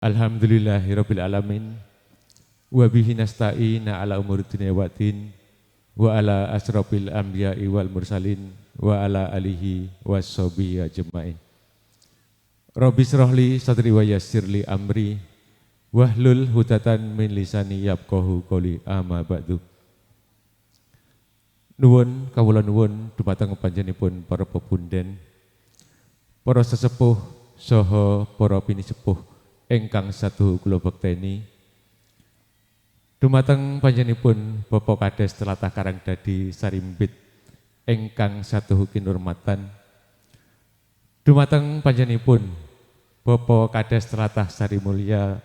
Alhamdulillahirabbil alamin wa bihi nasta'in ala umuri dunya waddin wa ala asrofil anbiya'i wal mursalin wa ala alihi washabihi ajmain. Rabbi shrah li sadri wa yassir li amri wahlul 'uqdatan min lisani yafqahu qouli, amma ba'du. Nuwun kawula nuwun dumateng panjenenganipun para pepunden, para sesepuh saha para pinisepuh ingkang satuhu kula bekteni. Dumateng panjenenganipun Bapak Kades Tlatah Karangdadi Sarimbit ingkang satuhu kinurmatan. Dumateng panjenenganipun Bapak Kades Tlatah Sarimulya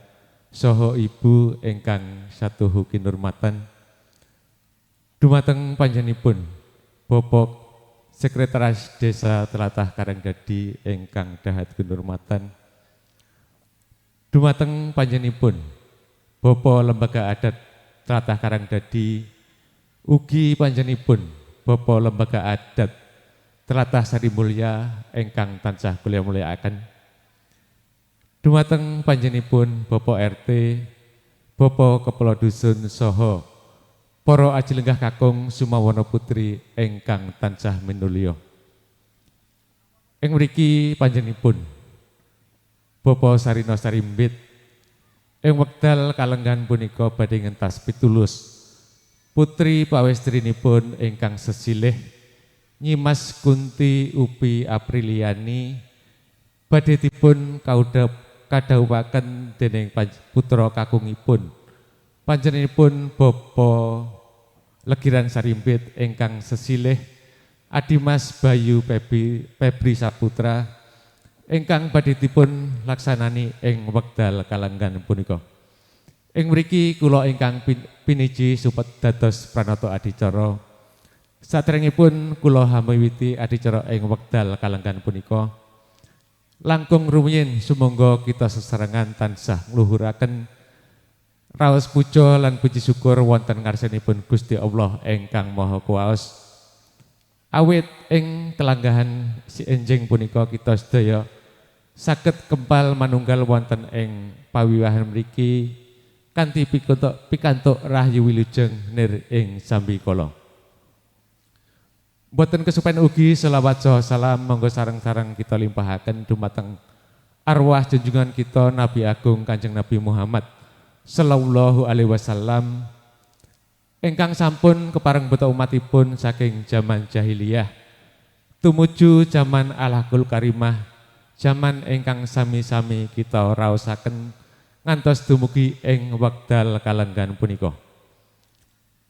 saha Ibu ingkang satuhu kinurmatan. Dumateng panjenenganipun Bapak Sekretaris Desa Tlatah Karangdadi ingkang dahat kinurmatan. Dumateng panjenenganipun Bapak Lembaga Adat Tlatah Karangdadi, ugi panjenenganipun Bapak Lembaga Adat Tlatah Sarimulya ingkang tansah kula mulyakaken. Dumateng panjenenganipun Bapak RT, Bapak Kepala Dusun saha para ajilenggah kakung Sumawana Putri ingkang tansah minulya. Ing mriki panjenenganipun Bapak Sarino Sarimbit ing wekdal kalenggahan punika badhe ngentas pitulus putri pawestrinipun ingkang sesilih Nyimas Kunti Upi Apriliani badhe dipun kadhawuhaken dening putra kakungipun panjenenganipun Bapak Legiran Sarimbit ingkang sesilih Adimas Bayu Febri Saputra ingkang badhe dipun laksanani ing wekdal kalenggahan punika. Ing mriki kula ingkang piniji supet dados pranata adicara. Saderengipun kula hamiwiti adicara ing wekdal kalenggahan punika, langkung rumiyin sumangga kita sesarengan tansah ngluhuraken raos puja lan puji syukur wonten ngarsanipun Gusti Allah ingkang Maha Kuwaos. Awit ing kelanggahan si enjing punika kita sedaya saged kempal manunggal wonten ing pawiwahan mriki kanthi pikantuk rahayu wilujeng nir ing sambikala. Boten kesupen ugi selawat saha salam monggo sareng-sareng kita limpahaken dumateng arwah junjungan kita Nabi Agung Kanjeng Nabi Muhammad sallallahu alaihi wasallam ingkang sampun kepareng beto umatipun saking jaman jahiliyah tumuju jaman Alakul Karimah, jaman ingkang sami-sami kita raosaken ngantos dumugi ing wekdal kalenggahan punika.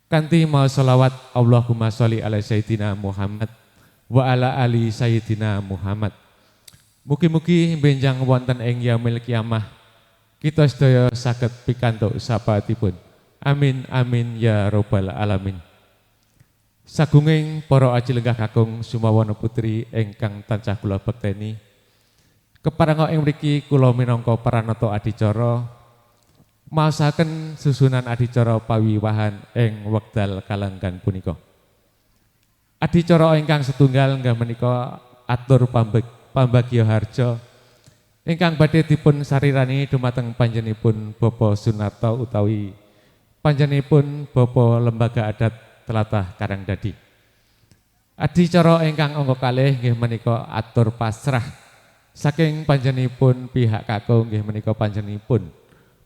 Kanthi maos selawat Allahumma sholli ala Sayyidina Muhammad wa ala ali Sayyidina Muhammad. Mugi-mugi benjang wonten ing yaumil kiamah kita sedaya saged pikantuk syafaatipun. Amin amin ya robbal alamin. Sagunging para ajilenggah kakung Sumawana Putri ingkang tansah kula bekteni. Keparenga ing mriki kula minangka pranata adicara maosaken susunan adicara pawiwahan ing wekdal kalenggahan punika. Adicara ingkang setunggal inggih menika atur pambagya harja ingkang badhe dipun sarirani dumateng panjenenganipun Bapak Sunarto utawi panjenenganipun Bapak Lembaga Adat Tlatah Karangdadi. Adicara ingkang angka kalih inggih menika atur pasrah saking panjenenganipun pihak kakung inggih menika panjenenganipun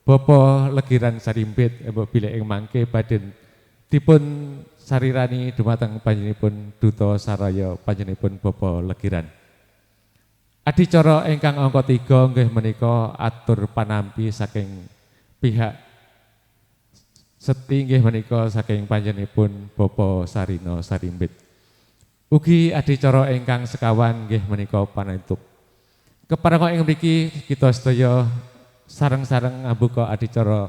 Bapak Legiran Sarimbit mbok bilih ing mangke badhe dipun sarirani dumateng panjenenganipun Duta Saraya panjenenganipun Bapak Legiran. Adicara ingkang angka 3 inggih menika atur panampi saking pihak Seti inggih menika saking panjenenganipun Bapak Sarino Sarimbit. Ugi adicara ingkang sekawan inggih menika panutup. Keparenga ing mriki kita sedaya sareng-sareng ngambuka adicara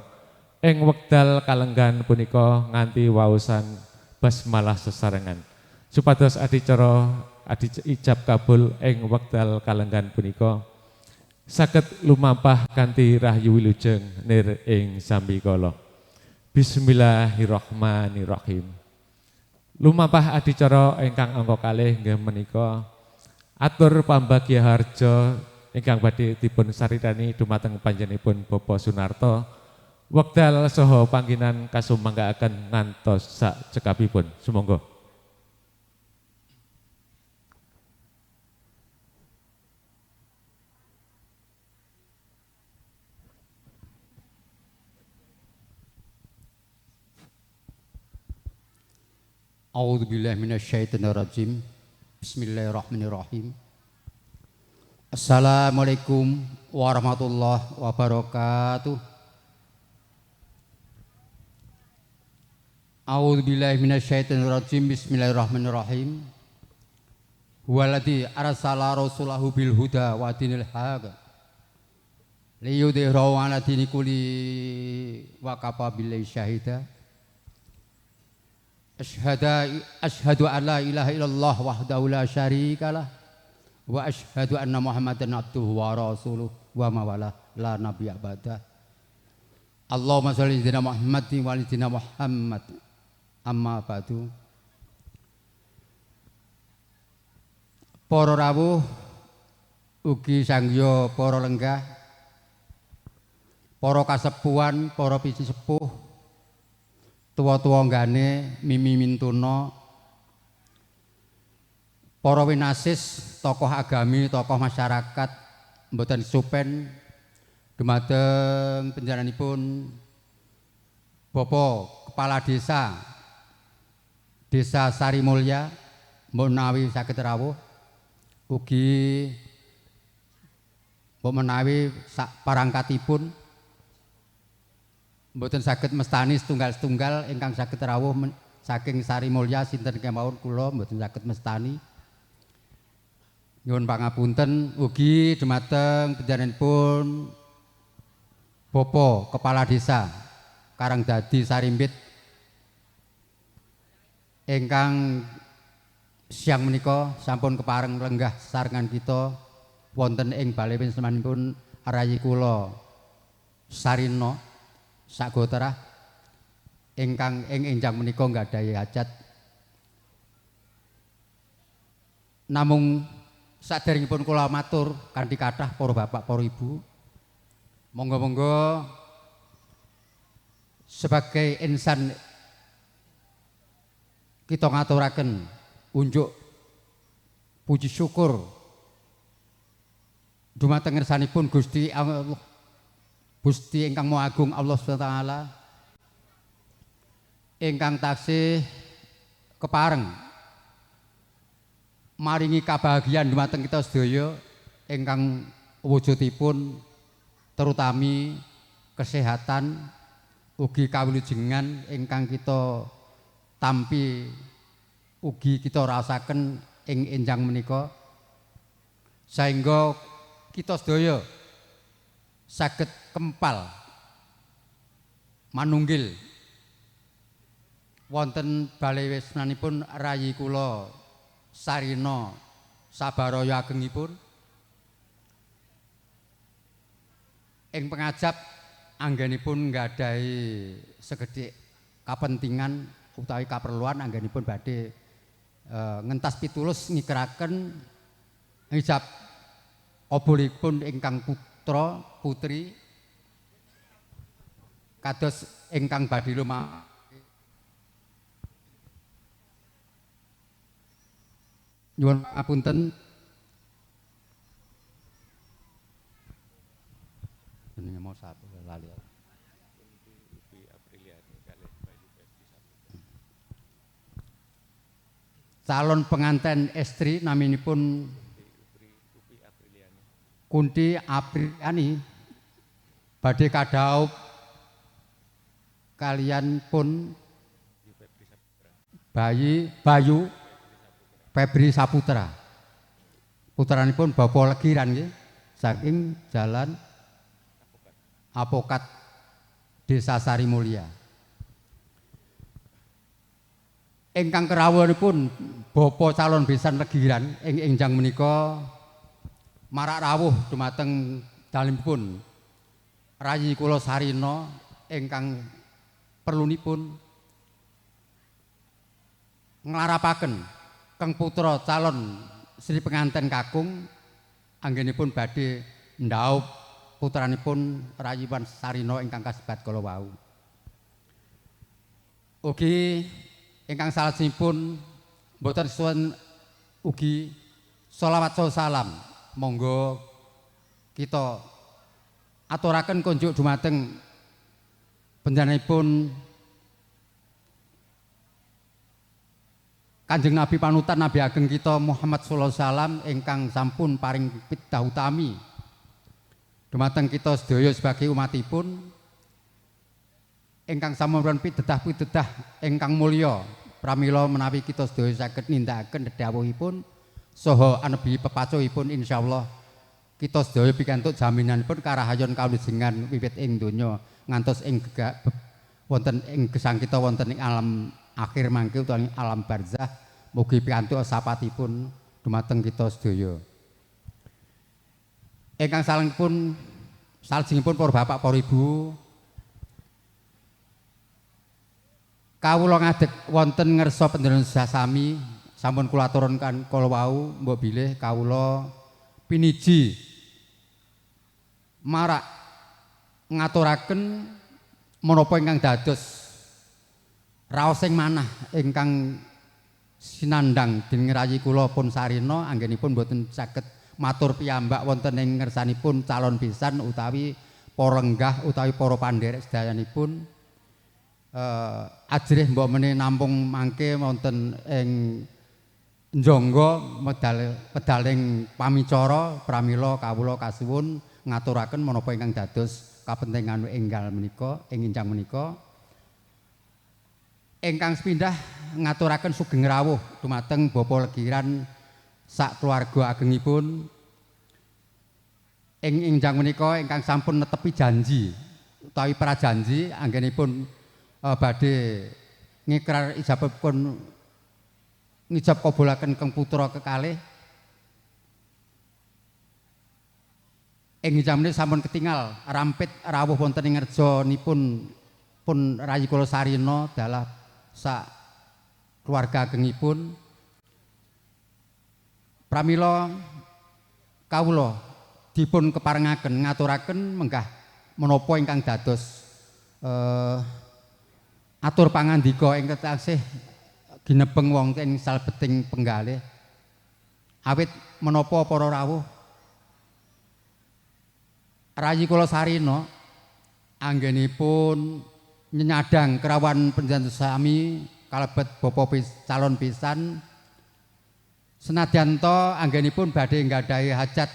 ing wekdal kalenggahan punika nganti waosan basmalah sesarengan. Supados adicara ijab kabul ing wekdal kalenggahan punika saged lumampah kanthi rahayu wilujeng nir ing sambikala. Bismillahirrahmanirrahim. Lumampah adicara ingkang angka kalih inggih menika atur pambagya harja ingkang badhe dipun saridani dumateng panjenenganipun Bapak Sunarto. Wekdal saha panggenan kasumanggaaken ngantos sak cekapipun. Sumangga. A'udzubillahi minasyaitonirrajim. Bismillahirrahmanirrahim. Assalamualaikum warahmatullahi wabarakatuh. A'udzubillahi minasyaitonirrajim. Bismillahirrahmanirrahim. Huwallazi arsala rasulahu bil huda wa dinil haq liyudhhirahu 'ala dini kulli wa kafa billahi syahida. Asyhadu an la ilaha illallah wahdahu la syarikalah wa asyhadu anna Muhammadan abduhu wa rasuluh wa mawalah la nabiyya ba'da. Allahumma sholli ala Muhammadin wa ala Muhammad. Amma ba'du. Para rawuh ugi sangya para lenggah, para kasepuhan, para pinisepuh, tuwa-tuwa nggane mimi mintuna, para winasis, tokoh agami, tokoh masyarakat, mboten supen dumateng panjenenganipun Bapak Kepala Desa Desa Sarimulya mbok menawi saged rawuh, ugi mbok menawi sak parangkatipun mboten saged mestani setunggal-setunggal ingkang saged rawuh saking Sarimulya sinten kemawon kula mboten saged mestani. Nyuwun pangapunten ugi dumateng panjenenganipun Bapak Kepala Desa Karangdadi Sarimbit ingkang siang menika sampun kepareng lenggah sarengan kita wonten ing bale wismanipun rayi kula Sarino sagotrah ingkang ing enjang menika nggadahi hajat. Namung saderengipun kula matur kanthi kathah para bapak para ibu, monggo-monggo sebagai insan kita ngaturaken unjuk puji syukur dumateng ngersanipun Gusti Allah, Gusti ingkang Maha Agung Allah Subhanahu wa taala ingkang taksih kepareng maringi kabahagiaan dumateng kita sedaya ingkang wujudipun terutami kesehatan ugi kawilujengan ingkang kita tampi ugi kita rasaken ing enjang menika, sehingga kita sedaya saged kempal manunggil wonten bale wismanipun rayi kula Sarino sabaraya agengipun ing pengajap anggenipun nggadahi segedhik kapentingan utawi kaperluan anggenipun badhe ngentas pitulus ngikeraken ngijab kabulipun ingkang putra putri kados ingkang badhe lumah nyuwun apunten. Jenenge mau satu lali. Calon pengantin estri naminipun Kunti Apriliani badhe kadhaup kalian pun bayi Bayu Febri Saputra. Putranipun Bapak Legiran nggih saking Jalan Apokat Desa Sarimulya. Ingkang kerawuhanipun Bapak calon besan Legiran ing enjang menika marak rawuh dumateng dalemipun rayi kula Sarino ingkang perlunipun nglarapaken keng putra calon sri penganten kakung anggenipun badhe ndhaup putranipun Rayi Sarina ingkang kasebat kala wau. Ugi ingkang salajengipun mboten suwun ugi sholawat salam monggo kita aturaken kunjuk dumateng panjenenganipun Kanjeng Nabi panutan Nabi ageng kita Muhammad sallallahu alaihi wasallam ingkang sampun paring pidhah utami dumateng kita sedaya sebagai umatipun ingkang sampun pidhah-pidhah ingkang mulya. Pramila menawi kita sedaya saged nindakaken dedhawuhipun saha anebi pepacuhipun, insyaallah kita sedaya pikantuk jaminanipun karahayon kawilujengan wiwit ing donya ngantos ing wonten ing gesang kita wonten ing alam akhir mangke utawi alam barzah. Mugi pikantuk sapatipun dumateng kita sedaya. Ingkang salajengipun para bapak para ibu, kawula ngadeg wonten ngarsa panjenengan sami sampun kula aturaken kala wau, mbok bilih kawula piniji marak ngaturaken menapa ingkang dados raosing manah ingkang sinandhang dening rayi kula pun Sarina anggenipun boten saged matur piyambak wonten ing ngersanipun calon pisan utawi para lenggah utawi para pandherek sedayanipun. Ajrih mbok menawi nampung mangke wonten ing njangga medaling pamicara, pramila kawula kasuwun ngaturaken menapa ingkang dados kapentingan enggal menika ing injang menika. Ingkang sepindah ngaturaken sugeng rawuh dumateng Bapak Legiran sak keluarga agengipun ing injang menika ingkang sampun netepi janji utawi prajanji anggenipun badhe ngikrar ijabipun ngijab kabulaken keng putra kekalih. Ing injang menika sampun ketingal rampit rawuh wonten ing ngerjanipun pun rayi kula Sarina dalah sak keluarga agengipun. Pramila kawula dipun keparengaken ngaturaken menggah menapa ingkang dados atur pangandika ingkang taksih ginebeng wonten ing salebeting penggalih. Awit menapa para rawuh, rayi kula Sarina anggenipun nyenyadang kerawan panjenengan sami kalebet bapa calon pisan, senadyan ta anggenipun badhe nggadahi hajat,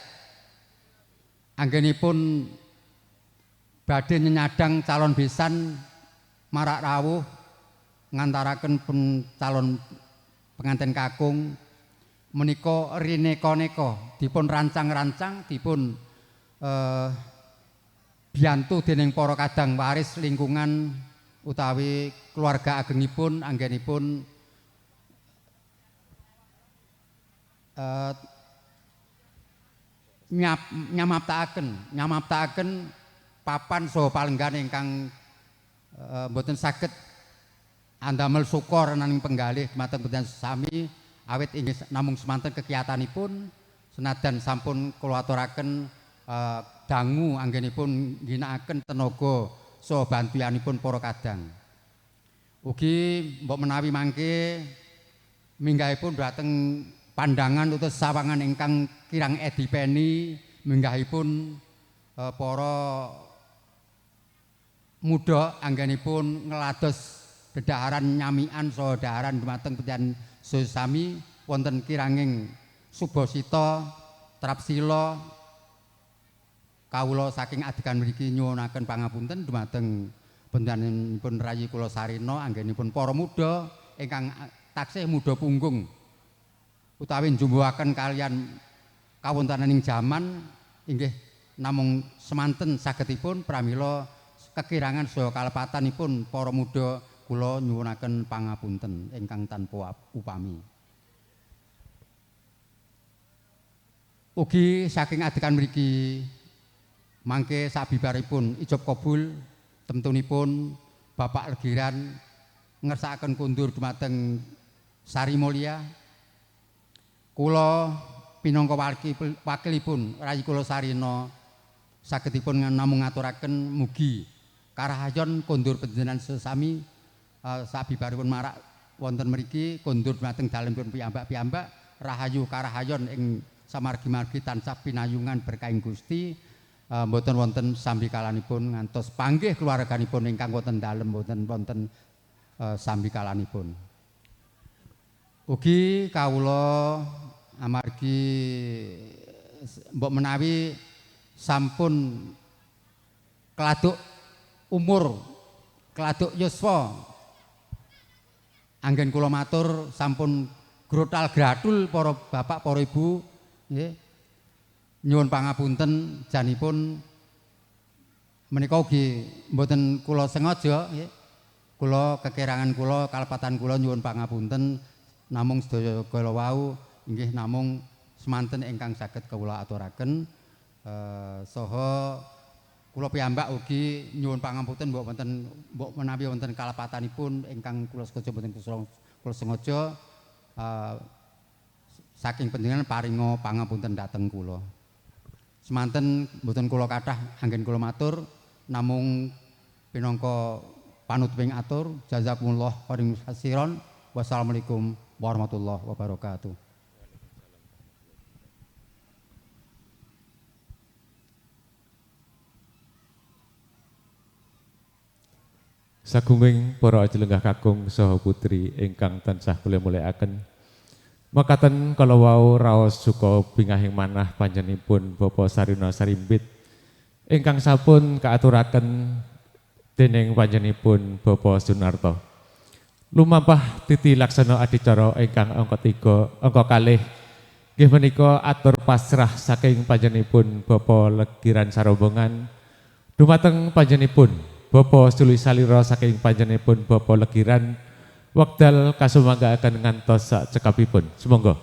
anggenipun badhe nyenyadang calon pisan marak rawuh ngantaraken pun calon pengantin kakung menika rineka-neka dipun rancang-rancang dipun biyantu dening para kadang waris lingkungan utawi keluarga agengipun anggenipun nyamaptakaken papan saha palenggan ingkang mboten saged andamel syukur naning penggalih dumateng panjenengan sami awit inggih namung semanten kekiyatanipun senajan sampun kula aturaken dangu anggenipun ngginakaken tenaga saha bantuyanipun para kadang. Ugi mbok menawi mangke minggahipun dhateng pandangan utawa sawangan ingkang kirang edipeni minggahipun para muda anggenipun nglados dedaharan nyamian saha daharan dumateng panjenengan sami wonten kiranging subasita trapsila. Kawula saking adegan mriki nyuwunaken pangapunten dumateng panjenenganipun rayi kula Sarina anggenipun para muda ingkang taksih muda punggung utawi njumbuhaken kalian kawontenaning jaman inggih namung semanten sagedipun. Pramila kekirangan saha kalepatanipun para muda kula nyuwunaken pangapunten ingkang tanpa upami. Ugi saking adegan mriki mangke sabibaripun ijab kabul temtunipun Bapak Legiran ngersakaken kundur dumateng Sari Mulya. Kula minangka wakilipun rayi kula Sarina sagedipun namung ngaturaken mugi karahayon kondur panjenengan sesami sabibaripun marak wonten mriki kondur dumateng dalemipun piyambak-piyambak rahayu karahayon ing samargi-margi tansah pinayungan berkahing Gusti mboten wonten sambikalanipun ngantos panggih keluarganipun ingkang wonten dalem mboten wonten sambikalanipun. Ugi kawula amargi mbok menawi sampun keladuk umur, keladuk yuswa, anggen kula matur sampun grotal gratul para bapak para ibu nggih. Nyuwun pangapunten janipun menika ugi mboten kula sengaja nggih. Kula kekirangan kula kalepatan kula nyuwun pangapunten namung sedaya kala wau inggih namung semanten ingkang saged kawula aturaken. Saha kula piyambak ugi nyuwun pangapunten mbok wonten mbok menawi wonten kalepatanipun ingkang kula sengaja mboten kula sengaja saking panjenengan paringa pangapunten dhateng kula. Semanten mboten kula kathah anggen kula matur namung pinangka panutuping atur jazakumullah khairan katsiran. Wassalamualaikum warahmatullahi wabarakatuh. Sagunging para ajilenggah kakung saha putri ingkang tansah kula mulyakaken. Makaten kala wau raos suka bingahing manah panjenenganipun Bapak Sarina Sarimbit ingkang sampun kaaturaken dening panjenenganipun Bapak Sunarto. Lumampah titi laksana adicara ingkang angka 3 angka kalih nggih menika atur pasrah saking panjenenganipun Bapak Legiran Sarombongan dumateng panjenenganipun Bapak Suli Salira saking panjenenganipun Bapak Legiran wekdal kasumanggaaken ngantos sak cekapipun. Sumangga.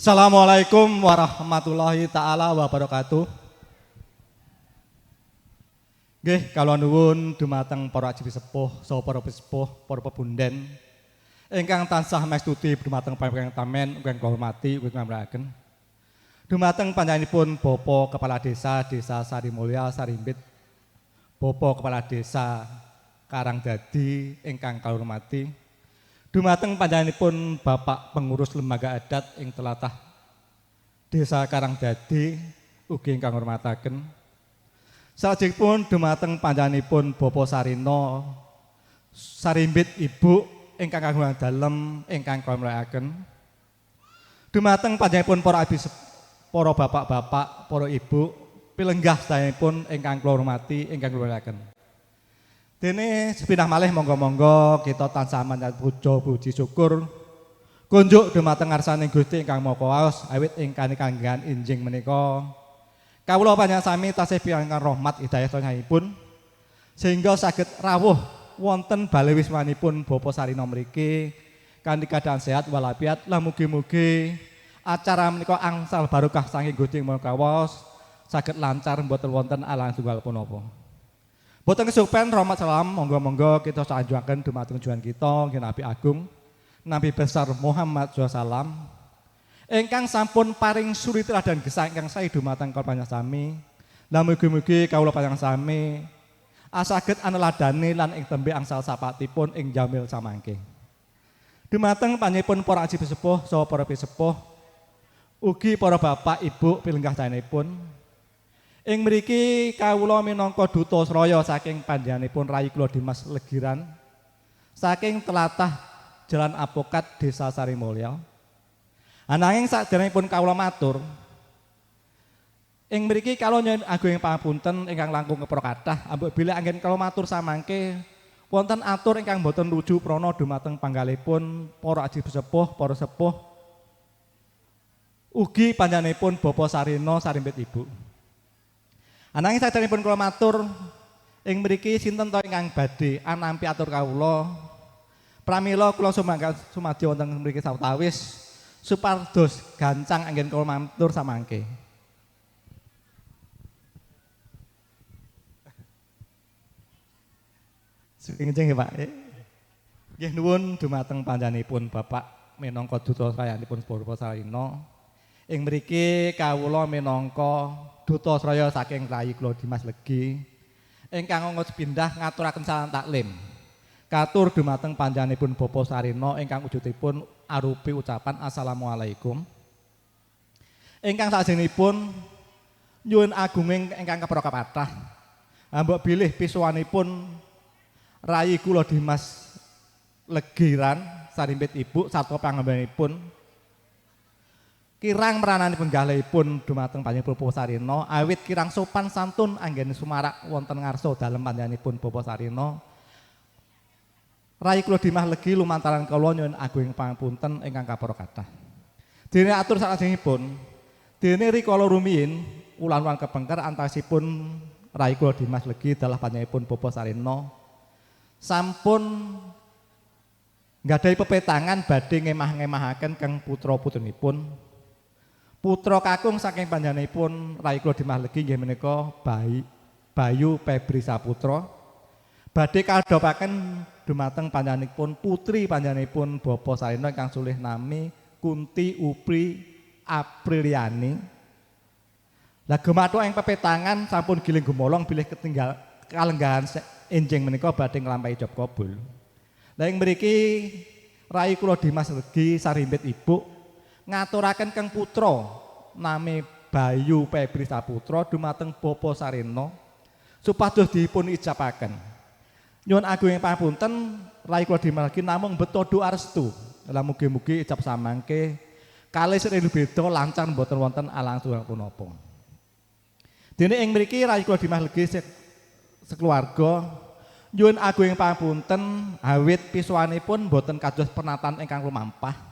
Assalamualaikum warahmatullahi taala wabarakatuh. Nggih, kula nuwun dumateng para aji sepuh, saha para sepuh, para pepunden ingkang tansah mestuti dumateng panjenengan tamen ingkang kula hormati, ugi ngamrakaken. Dumateng panjenenganipun Bapak Kepala Desa Desa Sarimulya Sarimbit, Bapak Kepala Desa Karangdadi ingkang kula hormati. Dumateng panjenenganipun Bapak Pengurus Lembaga Adat ing telatah Desa Karangdadi ugi ingkang hormataken. Salajengipun dumateng panjenenganipun Bapak Sarina Sarimbit Ibu ingkang kagungan dalem ingkang kula mulyakaken. Dumateng panjenenganipun para abdi para bapak-bapak, para ibu pilenggah sedayanipun ingkang kula hormati, ingkang kula mulyakaken. Dene sepindah malih monggo-monggo kita tansah manjat puja puji syukur kunjuk dumateng ngarsaning Gusti ingkang Maha Kuwaos awit ing kanikanggan injing menika kawula panjenengan sami tasih pirangan rahmat hidayah pun sehingga saged rawuh wonten bale wismanipun Bapak Sarina mriki kanthi keadaan sehat walafiat lan mugi-mugi acara menika angsal barokah saking Gusti Maha Kuwaos saged lancar mboten wonten alang tunggal punapa. Boten kesupen rahmat salam monggo-monggo kita sanjungaken dumateng juan kita nggih Nabi Agung Nabi besar Muhammad SAW ingkang sampun paring suri teladan gesang ingkang sae dumateng kula panjenengan sami. Lan mugi-mugi kawula panjenengan sami asaged aneladani lan ing tembe angsal sapatipun ing jamil samangke. Dumateng panjenenganipun para aji sepuh saha para pisepuh ugi para bapak ibu pilenggah saenipun. Ing mriki kawula minangka duta sraya saking panjenenganipun Rayi kula Dimas Legiran saking telatah Jalan Apokat Desa Sarimulya. Ananging saderengipun kawula matur ing mriki kawula nyuwun agung pangapunten ingkang langkung kepara kathah ambek bilih anggen kawula matur samangke wonten atur ingkang boten ruju prana dumateng panggalipun para aji sepuh, para sepuh Ugi panjenenganipun Bapak Sarino sarimbit Ibu. Ananging saderengipun kula matur ing mriki sinten to ingkang badhe anampi atur kawula. Pramila kula sumadyo wonten mriki sawetawis supados gancang anggen kula matur samangke. Sugeng nggih Pak. Nggih nuwun dumateng panjenenganipun Bapak minangka duta srayanipun Bapak Sarino. Ing mriki kawula minangka duta sraya saking Rayi kula Dimas Legi ingkang angga sepindah ngaturaken salam taklim. Katur dumateng panjenenganipun Bapak Sarino ingkang wujudipun arupi ucapan assalamualaikum. Ingkang salajengipun nyuwun agunging ingkang kepara kathah. Mbok bilih pisuwanipun Rayi kula Dimas Legiran sarimbit Ibu sarta pangambenipun kirang merananipun galihipun dumateng panjenengan Bapak Sarino awit kirang sopan santun anggen sumarak wonten ngarsa dalem panjenenganipun Bapak Sarino. Rayi kula Dimas Legi lumantaran kula nyuwun agung pangapunten ingkang kapara kathah. Dene atur salajengipun dene rikala rumiyin wulan-wulan kepengker antawisipun Rayi kula Dimas Legi dalah panjenenganipun Bapak Sarino sampun nggadahi pepetangan badhe ngemah-ngemahaken keng putra-putrinipun. Putra kakung saking panjenenganipun Rayi kula Dimas Legi inggih menika Bayu Febri Saputra badhe kadhopaken dumateng panjenenganipun putri panjenenganipun Bapak Sarino ingkang sulih nami Kunti Upri Apriliani. Lah gemathuk ing pepetangan sampun giling gumolong bilih ketinggal kalenggahan enjing menika badhe nglampahi ijab kabul. Lah ing mriki Rayi kula Dimas Legi sarimbit Ibu ngaturaken keng putra nami Bayu Febri Saputra dumateng Bapak Sarino supados dipun ijabaken. Nyuwun agung pangapunten Rayi kula Dimas Legi namung beto doa restu. Lah mugi-mugi ijab samangke kalih sering beda lancar mboten wonten alang tunggal punapa. Dene ing mriki Rayi kula Dimas Legi sekeluarga nyuwun agung pangapunten awit pisuwanipun mboten kados pernatan ingkang lumampah.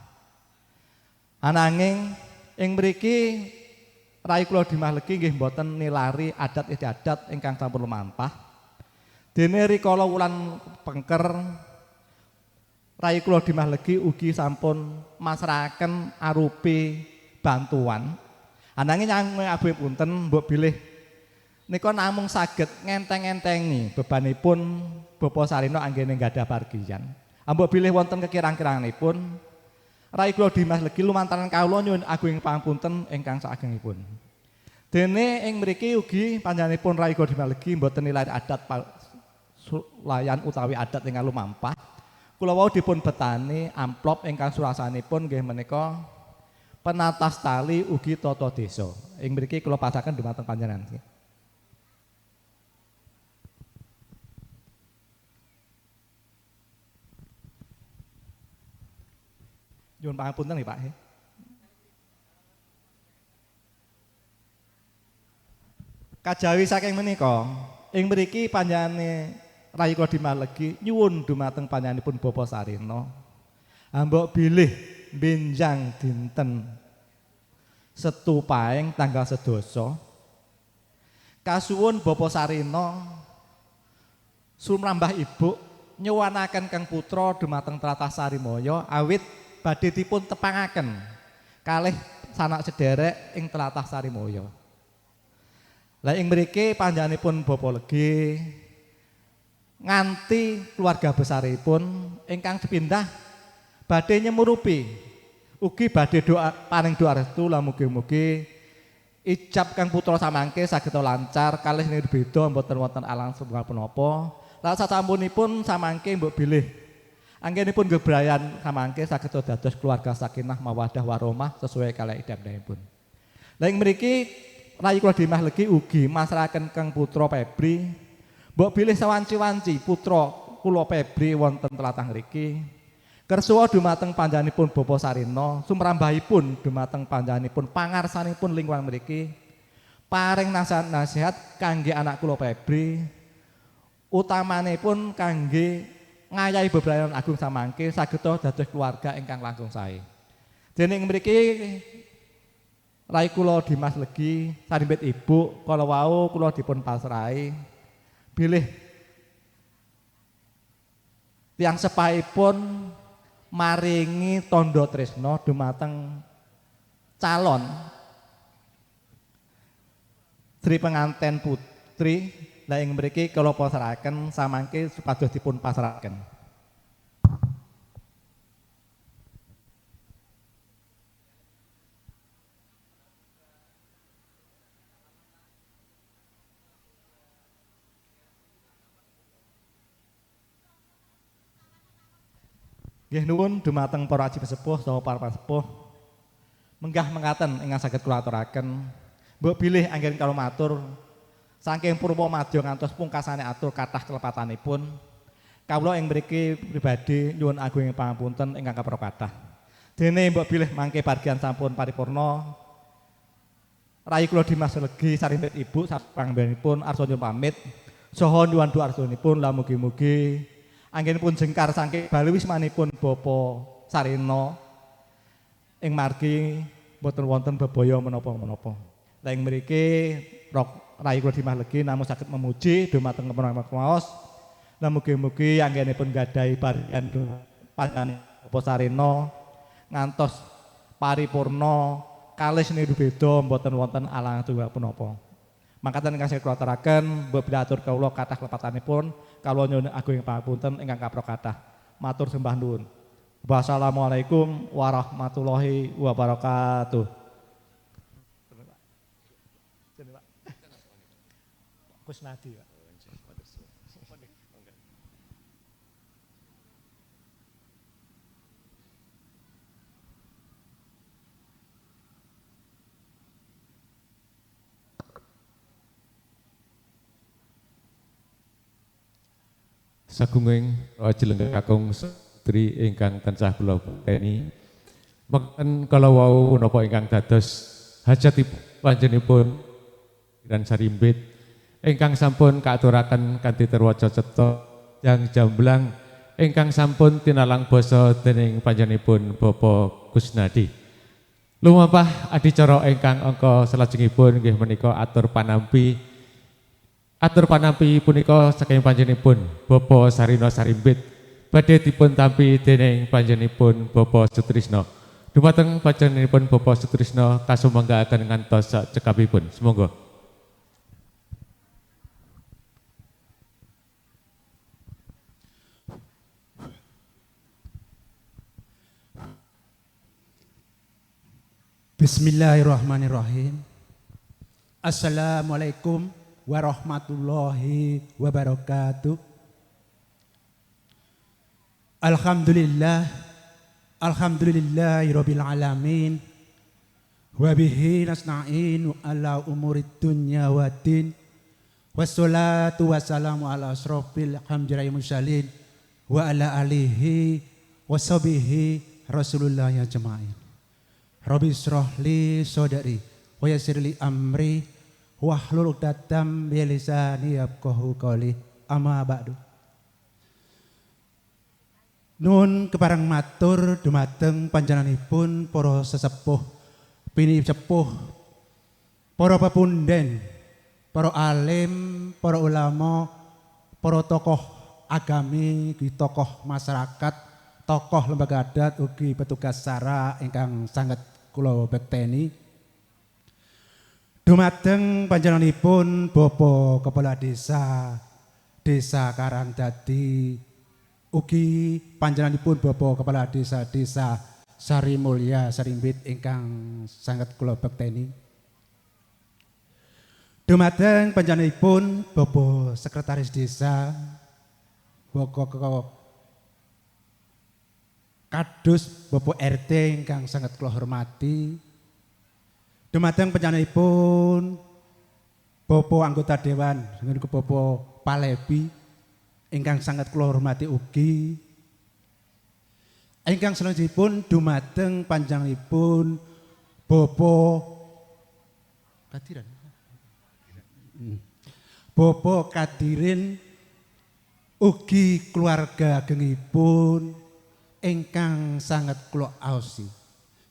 Ananging ing mriki Rayi kula Dimas Legi nggih mboten nilari adat istiadat ingkang sampun lumampah. Dene rikala wulan pengker Rayi kula Dimas Legi ugi sampun masrahaken arupi bantuan. Ananging nyang agung punten mbok bilih nika namung saged ngenteng-entengi bebanipun Bapak Sarino anggene nggadhah pargiyan. Mbok bilih wonten kekirang-kiranganipun Rayi kula Dimas Legi lumantaran kawula nyuwun agung pangapunten ingkang saagengipun. Dene ing mriki ugi panjenenganipun Rayi kula Dimas Legi mboten nilai adat layan utawi adat ingkang lumampah. Kula wau dipun betani amplop ingkang surasanipun nggih menika penatas tali ugi tata desa. Ing mriki kula pasaken dumateng panjenengan. Nyuwun pangapunten nggih Pak. Kajawi saking menika ing mriki panjenengane Rayi kula Dimas Legi nyuwun dumateng panjenenganipun Bapak Sarino. Mbok bilih benjang dinten Setu Paing tanggal 12. Kasuwun Bapak Sarino sumrambah Ibu nyuwunaken keng putra dumateng tlatah Sarimaya awit badhe dipun tepangaken kalih sanak sederek ing tlatah Sarimaya. Lah ing mriki panjenenganipun Bapak Legi nganti keluarga besaripun ingkang sepindah badhe nyemurupi ugi badhe doa paring doa restu lan mugi-mugi ijab kang putra samangke saged lancar kalih nirbeda mboten wonten alang setunggal punapa. Lan sasampunipun samangke mbok bilih anggenipun gebrayan samangke saged dados keluarga sakinah mawaddah warahmah sesuai kalih idam-idamipun. Lah ing mriki Rayi kula Dimas Legi ugi masrahaken kang putra Febri mbok bilih sawanci-wanci putra kula Febri wonten tlatah ngriki kersuwa dumateng panjenenganipun Bapak Sarino sumrambahipun dumateng panjenenganipun pangarsanipun lingkungan mriki paring nasihat kangge anak kula Febri utamanipun kangge ngayahi bebrayan agung samangke saged dados keluarga ingkang langkung sae. Dene ing mriki Rai kula Dimas Legi sarimbit ibu kala wau kula dipun pasrahi bilih tiyang sepahipun maringi tandha tresna dumateng calon Sri penganten putri. Lah ing mriki kula pasrahaken samangke supados dipun pasrahaken. Nggih nuwun dumateng para aji sepuh saha para sepuh. Menggah mekaten ingkang saged kula aturaken. Mbok bilih anggen kula matur saking purwa madya ngantos pungkasane atur kathah kelepatanipun. Kawula ing mriki pribadi nyuwun agunging pangapunten ingkang kapra kathah. Dene mbok bilih mangke pargian sampun paripurna. Rai kula Dimas Legi sarimbit ibu sapanggenipun arsa nyuwun pamit. Saha nyuwun doa arsanipun la mugi-mugi anggenipun jengkar saking bali wismanipun Bapak Sarino ing margi mboten wonten bebaya menapa-menapa. Lah ing mriki rai kula Dimas Legi namung saged memuji dumateng kemaos. Lah mugi-mugi anggenipun gadhahi parian panjenengan Bapak Sarino ngantos paripurna kalih niru beda mboten wonten alang tunggal punapa. Mangkaten ingkang kula aturaken mbok bilih atur kawula kathah lepatanipun kawula nyuwun agunging pangapunten ingkang kapra kathah. Matur sembah nuwun. Wassalamualaikum warahmatullahi wabarakatuh. Kusnadi, Pak. Sagunging aji kakung putri ingkang tansah kula bekteni. Mekaten kala wau napa ingkang dados hajatipun panjenenganipun dan sarimbit ingkang sampun kaaturaken kanthi terwaca cetha yang jamblang ingkang sampun tinalang basa dening panjenenganipun Bapak Kusnadi. Lumampah adicara ingkang angka salajengipun nggih menika atur panampi. Atur panampi punika saking panjenenganipun Bapak Sarino Sarimbit badhe dipun tampi dening panjenenganipun Bapak Sutrisno. Dumateng panjenenganipun Bapak Sutrisno kasumanggaaken ngantos sak cekapipun. Sumangga. Bismillahirrahmanirrahim. Assalamualaikum warahmatullahi wabarakatuh. Alhamdulillah, alhamdulillahirabbil alamin. Wa bihi nasta'inu ala umurid dunya waddin. Wassalatu wassalamu ala asrofil hamdillahi mursalin wa ala alihi washabihi rasulullah ya jamaah. Rabbi israh li sadri wa yassir li amri wahlul 'uqdatam min lisani yafqahu qawli. Amma ba'du. Nun kepareng matur dumateng panjenenganipun para sesepuh, pinisepuh, para pepunden, para alim, para ulama, para tokoh agami, ugi tokoh masyarakat, tokoh lembaga adat, ugi petugas sara ingkang sanget kula bekteni. Dumateng panjenenganipun Bapak Kepala Desa Desa Karangdadi, ugi panjenenganipun Bapak Kepala Desa Desa Sari Mulya Sarimbit ingkang sanget kula bekteni. Dumateng panjenenganipun Bapak Sekretaris Desa, Bapak Kadus, Bapak RT ingkang sanget kula hormati. Dumateng panjenenganipun Bapak anggota dewan, niku Bapak Palebi ingkang sanget kula hormati ugi. Ingkang salajengipun dumateng panjenenganipun Bapak Kadiran. Bapak Kadirin ugi keluarga agengipun ingkang sanget kula aosi.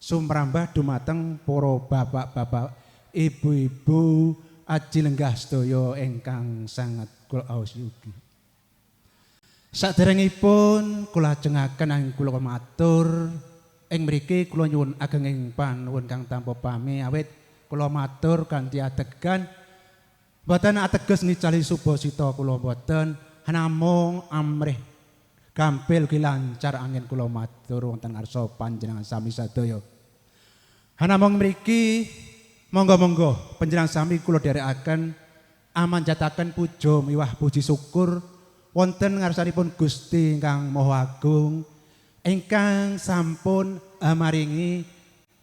Sumrambah dumateng para bapak-bapak, ibu-ibu, aji lenggah sedaya ingkang sanget kula aosi ugi. Saderengipun kula ajengaken anggen kula matur ing mriki kula nyuwun agenging panuwun kang tanpa pami awit kula matur kanthi ategan mboten ateges ngicali subasita kula mboten namung amrih gampil ugi lancar anggen kula matur wonten ngarsa panjenengan sami sadaya. Namung mriki monggo-monggo panjenengan sami kula dherekaken amanjataken puja miwah puji syukur wonten ngarsanipun Gusti ingkang Maha Agung ingkang sampun maringi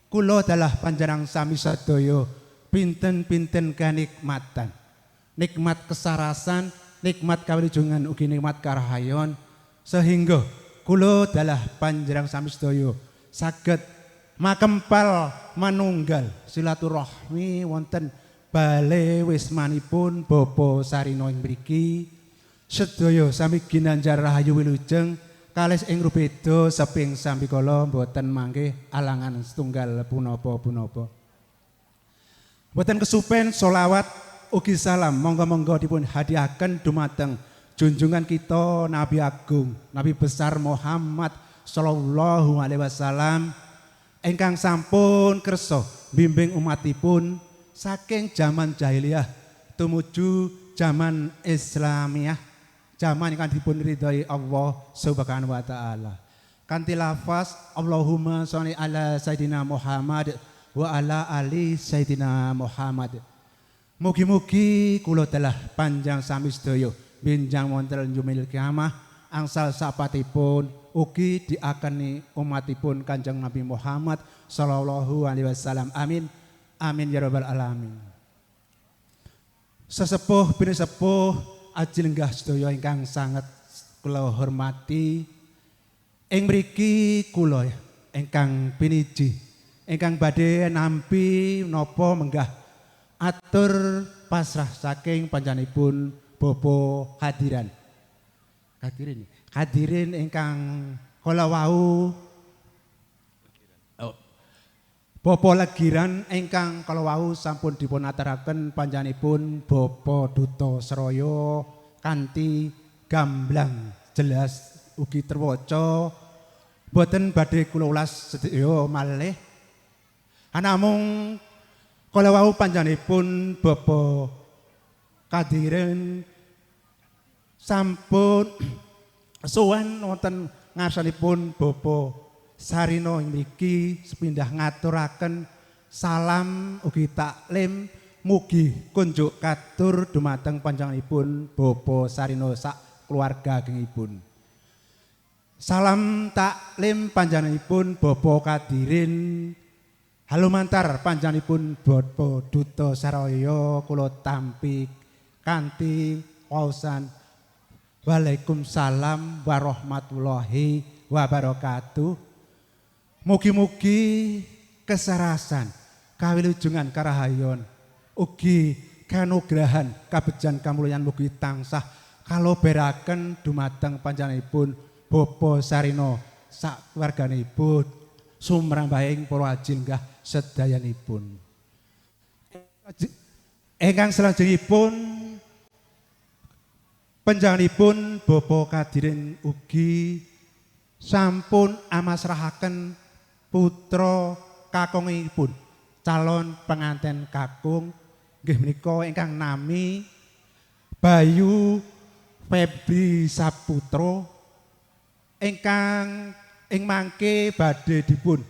kula dalah panjenengan sami sadaya pinten-pinten kanikmatan, nikmat kesarasan, nikmat kawilujengan ugi nikmat karahayon sehingga kula dalah panjenengan sami sedaya saged makempal manunggal silaturahmi wonten bale wismanipun Bapak Sarino ing mriki. Sedaya sami ginanjar rahayu wilujeng kalis ing rubeda seping sambikala mboten mangke alangan setunggal punapa-punapa. Mboten kesupen solawat ugi salam monggo-monggo dipun hadiahken dumateng junjungan kita Nabi Agung, Nabi besar Muhammad sallallahu alaihi wasallam ingkang sampun kersa bimbing umatipun saking jaman jahiliyah tumuju jaman Islamiyah, jaman ingkang dipun ridhoi Allah Subhanahu wa taala. Kanthi lafaz Allahumma sholli ala sayidina Muhammad wa ala ali sayidina Muhammad. Mugi-mugi kula dalah panjang sami sedaya benjang wonten yumil kiamah angsal sapatipun ugi diakeni umatipun Kanjeng Nabi Muhammad sallallahu alaihi wasallam. Amin. Amin ya rabbal alamin. Sesepuh pinisepuh aji lenggah sedaya ingkang sanget kula hormati, ing mriki kula ingkang piniji ingkang badhe nampi napa menggah atur pasrah saking panjenenganipun Bapak hadiran. Hadirin. Hadirin ingkang kala wau Bapak Legiran ingkang kala wau sampun dipun aturaken panjenenganipun Bapak Duta Seraya kanthi gamblang jelas ugi terwaca boten badhe kula ulas sedaya malih. Anamung kala wau panjenenganipun Bapak Kadirin sampun sowan wonten ngarsanipun Bapak Sarino mriki sepindah ngaturaken salam ugi taklim mugi kunjuk katur dumateng panjenenganipun Bapak Sarino sak keluarga agengipun. Salam taklim panjenenganipun Bapak Kadirin halumantar panjenenganipun Bapak Duta Saraya kula tampi kanthi waosan waalaikumsalam warahmatullahi wabarakatuh. Mugi-mugi kesarasan, kawilujengan karahayon, ugi kanugrahan kabejan kamulyan mugi tansah kaloberaken dumateng panjenenganipun Bapak Sarino sak keluarganipun sumrambahing para aji lenggah sedayanipun. Ingkang salajengipun panjenenganipun Bapak Kadirin ugi sampun amasrahaken putra kakungipun calon penganten kakung nggih menika ingkang nami Bayu Febri Saputra ingkang ing mangke badhe dipun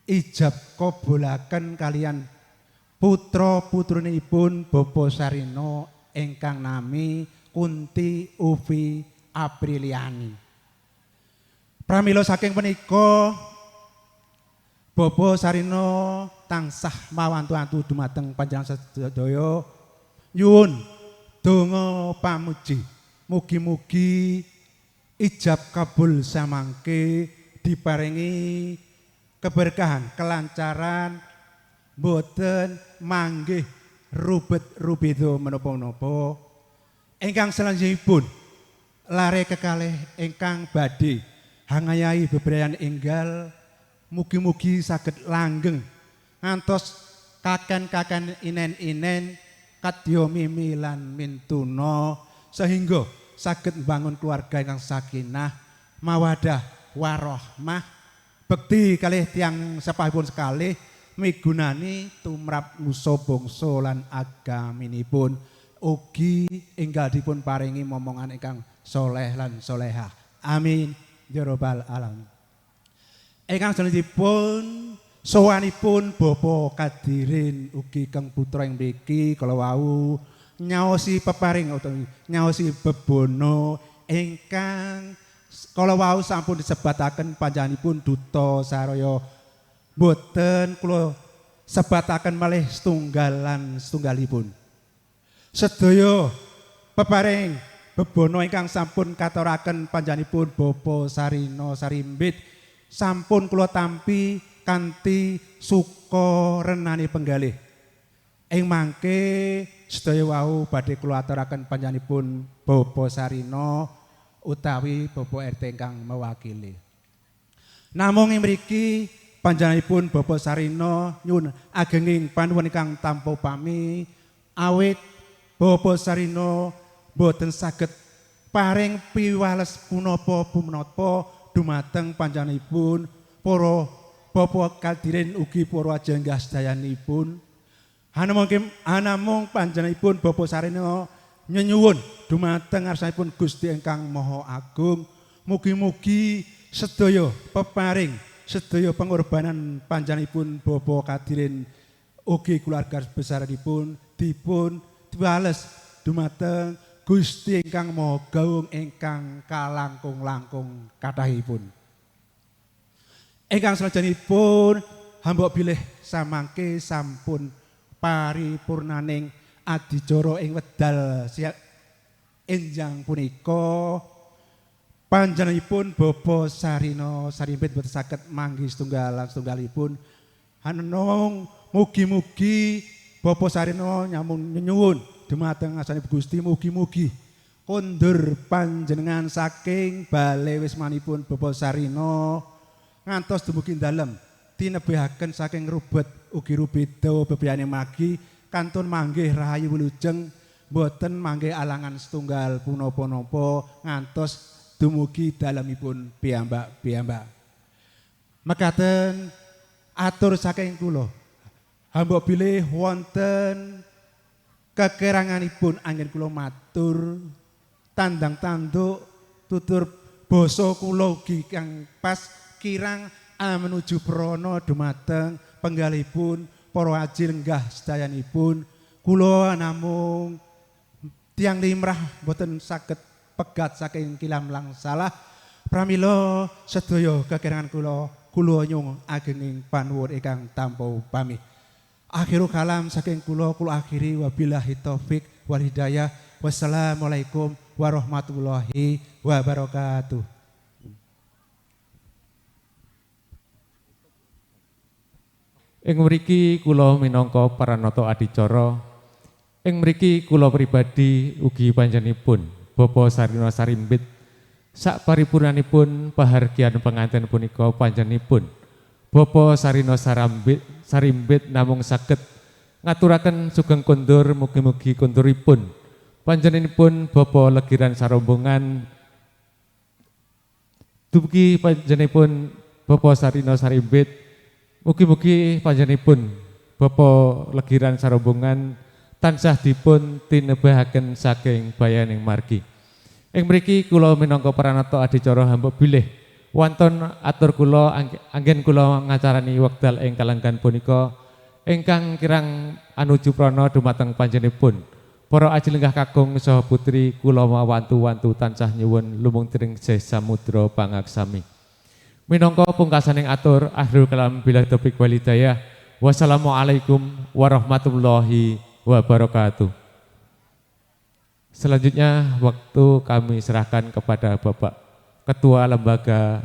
ijab kabulaken kalian putra putrinipun Bapak Sarino ingkang nami Kunti Ufi Apriliani. Pramila saking punika Bapak Sarino tansah mawantu-antu dumateng panjenengan sedaya nyuwun donga pamuji mugi-mugi ijab kabul samangke diparingi keberkahan, kelancaran, boten manggih rubet rubedo menapa-menapa. Ingkang selanjutipun lare kekalih ingkang badhe hangayahi bebrayan enggal Mugi-mugi saged langgeng ngantos kaken-kaken inen-inen kadya mimi lan mintuna sehingga saged mbangun keluarga ingkang sakinah, mawadah warahmah, bekti kalih tiyang sepahipun sekalih migunani tumrap nusa bangsa lan agaminipun. Ugi enggal dipun paringi momongan ingkang soleh lan solehah. Amin ya rabbal alamin. Ingkang sanesipun sowanipun Bapak Kadirin ugi Kang Putra ing mriki kala wau nyaosi peparing utawi nyaosi bebono ingkang kala wau sampun disebataken panjenenganipun duta saraya boten kula sebataken malih setunggal lan setunggalipun. Sedaya peparing bebono ingkang sampun katuraken panjenenganipun Bapak Sarino Sarimbit sampun kula tampi kanthi suka renani penggalih. Ing mangke sedaya wau badhe kula aturaken panjenenganipun Bapak Sarino utawi Bapak RT ingkang mewakili. Namung ing mriki panjenenganipun Bapak Sarino nyuwun agenging panuwun ingkang tanpa upami awit Bapak Sarino boten saged paring piwales punapa punapa dumateng panjenenganipun para Bapak Kadirin ugi para ajenggah sedayanipun. Anamung panjenenganipun Bapak Sarino nyenyuwun dumateng ngarsanipun Gusti ingkang Maha Agung, mugi-mugi sedaya peparing, sedaya pengorbanan panjenenganipun Bapak Kadirin ugi keluarga besaripun dipun wales dumateng Gusti ingkang Maha Gawung ingkang kalangkung-langkung kathahipun. Ingkang salajengipun hambok bilih samangke sampun paripurnaning adicara ing wedal enjang punika panjenenganipun Bapak Sarino Sarimbit boten saged manggi setunggal lan setunggalipun. Hanenung mugi-mugi Bapak Sarino nyamun nyuwun dumateng ngarsanipun Gusti mugi-mugi kondur panjenengan saking bale wismanipun Bapak Sarino ngantos dumugi dalem tinebihaken saking rubet ugi rubeda bebeyane magi kantun manggih rahayu wilujeng boten manggih alangan setunggal punapa-napa ngantos dumugi dalemipun piyambak-piyambak. Mekaten atur saking kula hamba bilih wonten kekiranganipun anggen kula matur tandang tanduk tutur basa kula ugi kang pas kirang menuju prana dumateng penggalipun para aji lenggah sedayanipun. Kula namung tiyang limrah boten saged pegat saking kilam lang salah. Pramila sedaya kekirangan kula kula nyuwun agenging panuwun ingkang tanpa upami. Akhirul kalam saking kula kula akhiri wabillahi taufik wal hidayah. Wassalamualaikum warahmatullahi wabarakatuh. Ing mriki kula minangka paranata adicara, ing mriki kula pribadi ugi panjenenganipun Bapak Sarino Sarimbit sak paripurnanipun pahargyan penganten punika panjenenganipun Bapak Sarino Sarimbit namung saged ngaturaken sugeng kondur mugi-mugi konduripun panjenenganipun Bapak Legiran sarombongan dumugi panjenenganipun Bapak Sarino Sarimbit mugi-mugi panjenenganipun Bapak Legiran sarombongan tansah dipun tinebahaken saking bayaning margi. Ing mriki kula minangka paranata adicara hamba bilih wonten atur kula anggen kula ngacarani wekdal ing kalenggan punika ingkang kirang anuju prana dumateng panjenenganipun para aji lenggah kakung saha putri kula mawantu-wantu tansah nyuwun lumungtring sih samudra pangaksami. Minangka pungkasaning atur akhirul kalam billahi taufik wal hidayah. Wassalamualaikum warahmatullahi wabarakatuh. Selanjutnya waktu kami serahkan kepada Bapak Ketua Lembaga